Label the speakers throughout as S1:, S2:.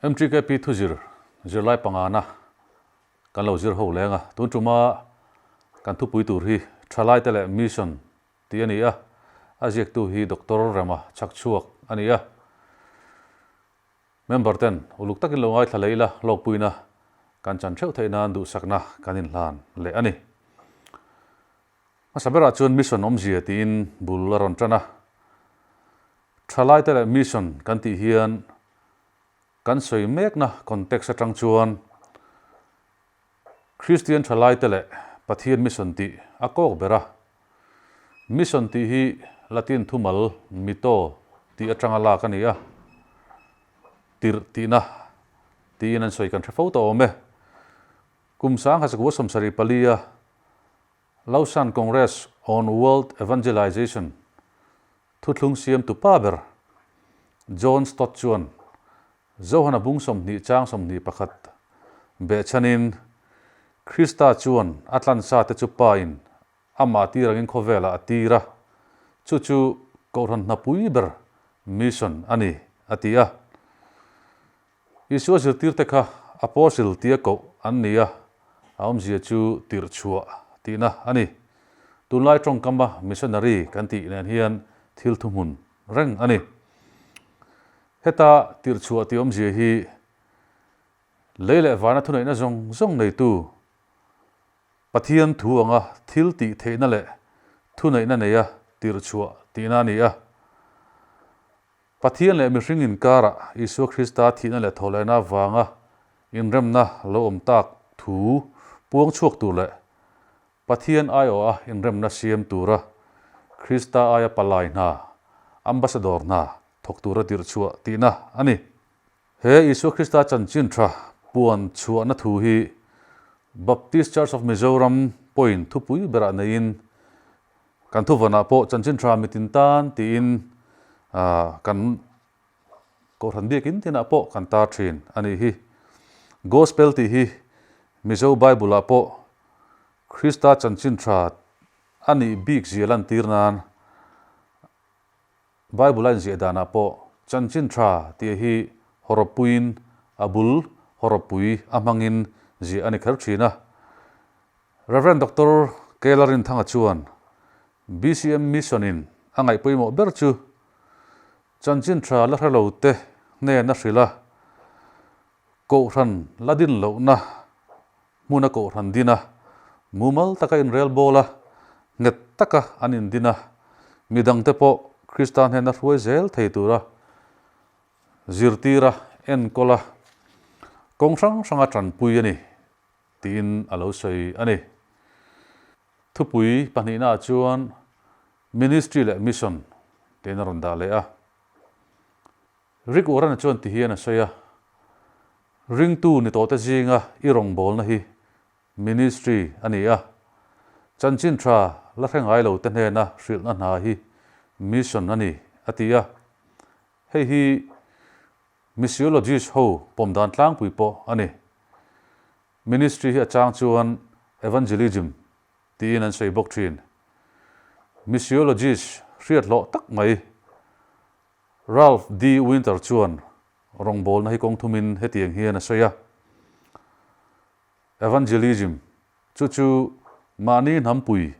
S1: MTKP thuzir zirlai pangana kan lo zir ho leng a, tun tuma kan thupui tur hi Thalaite leh Mission tih a ni a, a ziaktu hi Doctor Rema Chhakchhuak a ni a. Member ten uluk takin lo ngaithla leh ila hlawkpuina kan chan theuh theih nan duhsakna kan inhlan leh a ni. Hmasa berah chuan Mission awmzia tiin bul a rawn tan a. Thalaite leh Mission kan tih hian kan sawi mekna context atang chuan Kristian thalaite leh Pathian Mission tih a kawk ber a. Mission tih hi Latin thumal mito tih atanga lak a ni a, tirh tihna tiin an sawi kan hre fo tawh awm e. Kum 1974 a Lausanne Congress on World Evangelization thuthlung siamtu pa ber John Stott chuan Johana bung 20 chang 21 behchhanin Krista chuan a tlansa te chu pa in amah tir angin khawvelah a tir a, chu chu Kohhran hnapui ber mission a ni a ti a. Isua zirtirte kha Apostle tia koh an ni a, a awmzia chu tirhchhuah tihna a ni. Tunlai tawngkama missionary kan tih nen hian thil thuhmun reng a ni. Heta tirhchhuah tih awmzia hi lei leh vana thuneihna zawng zawng neitu Pathian thu anga thil tih theihna leh thuneihna neia tirhchhuah tihna a ni a. Pathian leh mihring inkarah Isua Krista thihna leh thawhlehna avanga inremna lo awm tak thu puang chhuak tur leh Pathian aiawha inremna siam tura Krista aia palai hna, ambassador hna, thawk tura tirhchhuah tihna a ni. He Isua Krista chanchin tha puan chhuahna thu hi Baptist Church of Mizoram pawhin thupui berah neiin Kan thuvawnah pawh chanchin tha mitin tan tiin kan Kohhran biakin tinah pawh kan tar thin a nih hi. Gospel tih hi Mizo Bible-ah pawh Krista chanchin tha a nih bik zia lantir nan Bible a inziah danah pawh chanchin tha tih hi hawrawppuiin a bul hawrawppui a hmangin ziah a ni kher thin a. Rev. Doctor Kela Rinthanga chuan BCM Mission in a ngaih pawimawh ber chu chanchin tha la hre lo te hnen a hrilh a, Kohhran la din lohna hmuna Kohhran din a, mumal taka inrel bawl a, nghet taka an indin a, midangte pawh Krista hnena hruai zel thei tura zirtir a, enkawl a, kawng hrang hranga tanpui a ni. Tiin a lo sawi a ni. Thupui pahnihnaah chuan Ministry leh Mission tiin a rawn dah leh a. Rick Warren-a chuan ti hian a sawi a, Ringtu ni tawhte zinga i rawngbawlna hi Ministry a ni a, chanchin tha la hre ngai lo te hnena hrilhna hna hi Mission a ni, a ti a. Hei hi Missiologist ho pawm dan tlangpui pawh a ni. Ministry hi a chang chuan Evangelism tiin an sawi bawk thin. Missiologist hriat hlawh tak mai Ralph D. Winter chuan rawngbawlna hi kawng thumin hetiang hian a sawi a, Evangelism chu chu mahni hnampui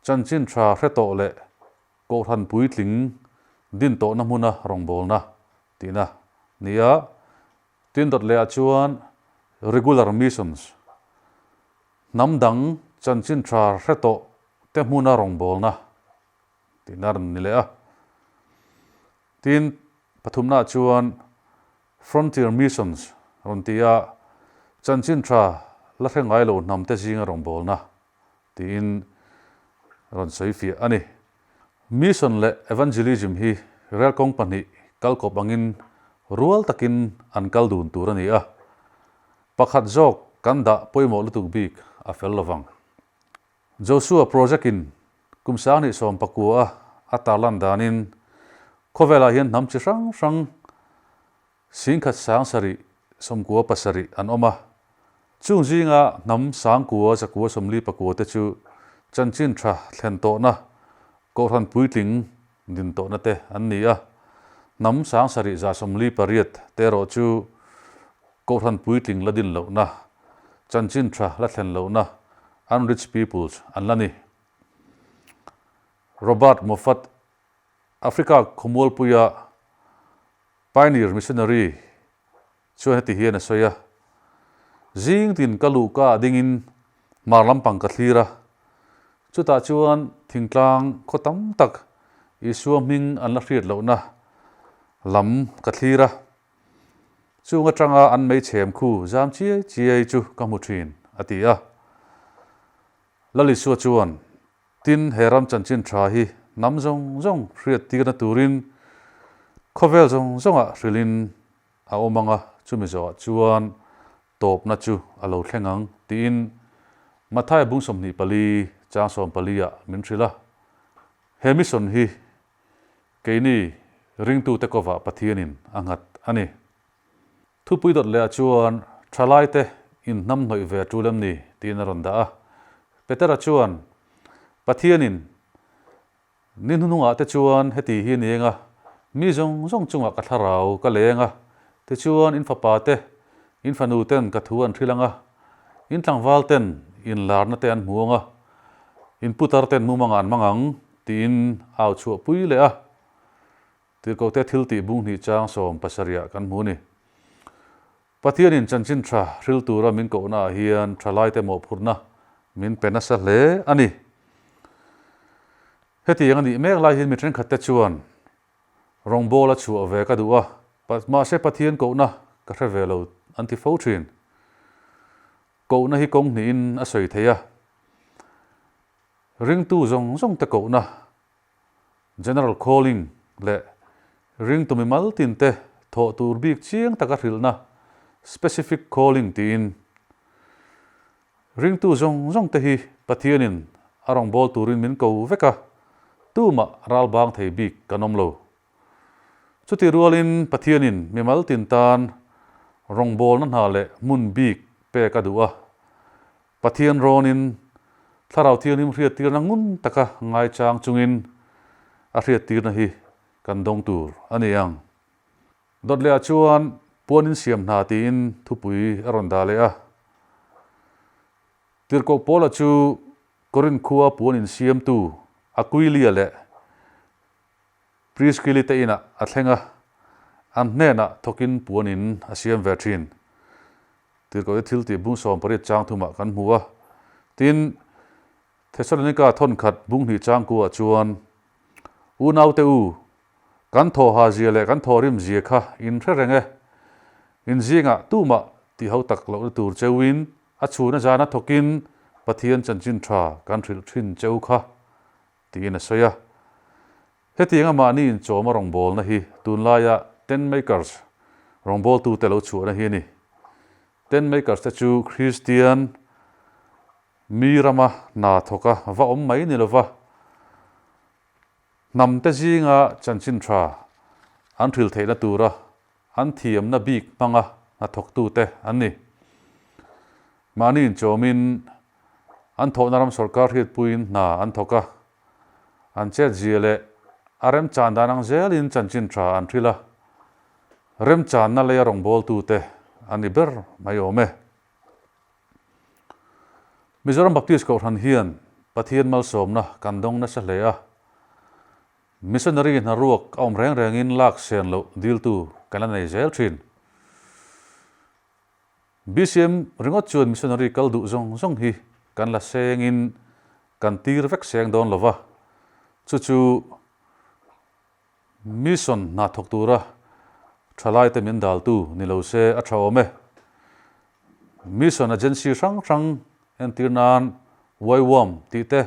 S1: chanchin tha hre tawh leh Kohhran puitling din tawhna hmuna rawngbawlna tihna ni a, tin dawt lehah chuan regular missions, hnam dang chanchin tha hre tawh te hmuna rawngbawlna tihna rawn ni leh a. Tin, pathumnaah chuan frontier missions rawn ti a, chanchin tha la hre ngai lo hnam te zinga rawngbawlna tiin rawn sawi fiah a ni. Mission leh Evangelism hi rel kawng pahnih kal kawp angin rual takin an kal dun tur a ni a, pakhat zawk kan dah pawimawh lutuk bik a fel lovang. Joshua Project in kum 2019 a a tarlan danin khawvelah hian hnam chi hrang hrang 10,000 790 an awm a. Chung zinga hnam 9,949 te chu chanchin tha thlen tawhna, Kohhran puitling din tawhna te an ni a. Hnam 7,148 te erawh chu. Kohhran puitling la din lohna, chanchin tha la thlen lohna unreached peoples an la ni. Robert Moffat, Africa khawmualpuia pioneer missionary chuan heti hian a sawi a, Zing tin ka luhka ah dingin hmar lampang ka thlir a, chutah chuan thingtlang khaw tam tak Isua hming an la hriat lohna lam ka thlir a. Chung atanga an meichhem khu zam chiai chiai chu ka hmu thin, a ti a. Lalisua chuan, Tin, he ram chanchin tha hi hnam zawng zawng hriat tirna turin khawvel zawng zawngah hrilhin a awm ang a, chumi zawhah chuan tawpna chu a lo thleng ang, tiin Mathaia bung 24 chang 14 ah min hrilh a. He mission hi Keini ringtute kovah Pathianin a nghat a ni. Thupui dawt lehah chuan thalaite inhnamhnawih ve a tul em ni tiin a rawn dah a. Petera chuan, Pathianin ni hnuhnungah te chuan heti hi ni eng a, mi zawng zawng chungah ka thlarau ka leng a, tichuan in fapa te, in fanu ten ka thu an hrilh ang a, in tlangval ten inlarna te an hmu ang a, in putar ten mumangah an hmang ang, Tiin au chhuah pui leh a, Tirhkohte thil tih bung hnih chang 70 ah kan hmu ni. Pathianin chanchin tha hril tura min kohna ah hian thalaite mawhphurhna min pe nasa hle a ni. Hetiang a nih mek lai hian mi thenkhatte chuan rawngbâwl a chhuah ve ka duh a, mahse Pathian kohna ka hre ve lo an ti fo thin. Kohna hi kawng hnihin a sawi thei a. Ringtu zawng zawng te kohna, General Calling, leh ringtu mimal tin te thawh tur bik chiang taka hrilhna, Specific Calling, tiin. Ringtu zawng zawng te hi Pathianin a rawngbâwl turin min ko vek a, tumah ral bang thei bik kan awm lo. Chuti rualin Pathianin mimal tin tan rawngbâwlna hna leh hmun bik pek a duh a, Pathian rawnin Thlarau Thianghlim hriattirna ngun taka ngaichang chungin a hriattirna hi kan dawng tur a ni ang. Dawt lehah chuan puan insiam hna tiin thupui a rawn dah leh a. Tirhkoh Paula chu Korinth khua puan insiamtu Akuilia leh Priskili te inah a thleng a, an hnenah thawkin puan in a siam ve thin. Tirhkohte thil tih bung 18 chang thumah kan hmu a. Tin, Thesalonika thawnkhat bung hnih chang kuah chuan, Unaute u, kan thawha zia leh kan thawhrim zia kha in hre reng e. In zingah tumah tih ho tak lohna tur cheuin a chhuna zana thawkin Pathian chanchin tha kan hrilh thin cheu kha tiin a sawi a. Hetianga mahni inchawma rawngbawlna hi tunlaia Tent Makers rawngbawltute lo chhuahna hi a ni. Tent Makers te chu Kristian mi rama hna thawka va awm mai ni lova, hnamte zinga chanchin tha an hril theihna tura an thiamna bik hmanga hnathawktute an ni. Mahni inchawmin an thawhna ram sawrkar hriatpuiin hna an thawk a, an chetzia leh a remchan dan ang zelin chanchin tha an hrilh a, remchanna leia rawngbawltute an ni ber mai awm e. Mizoram Baptist Kohhran hian Pathian malsawmna kan dawng nasa hle a, Missionary hna ruak a awm reng rengin lak sen loh diltu kan la nei zel thin. BCM ringawt chuan missionary kal duh zawng zawng hi kan la sengin kan tir vek seng dawn lo va, chu chu mission hna thawk tura thalaite min daltu ni lo se a tha awm e. Mission agency hrang hrang entir nan YWAM tih te,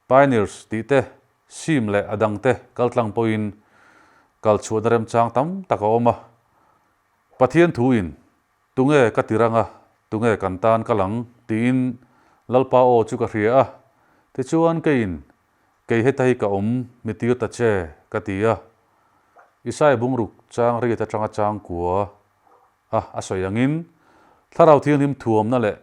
S1: Pioneers tih te, sim leh a dang te kaltlang pawhin kal chhuahna remchang tam tak a awm a. Pathian thuin, Tunge ka ti rang a, tunge kan tan ka lang? tiin Lalpa aw chu ka hria a. Tichuan keiin, Kei heta hi ka awm, mi tir ta che, ka ti a. Isai bungruk chang riat atanga chang kua a a sawi angin, Thlarau Thianghlim thuamna leh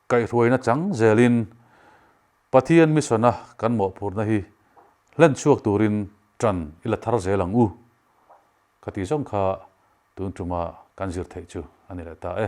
S1: kaihhruaina chang zelin Pathian mission-a kan mawhphurhna hi hlen chhuak turin ṭan i la thar zel ang u. Ka tih zawng kha tun ṭuma kan zir theih chu a ni leh ta e.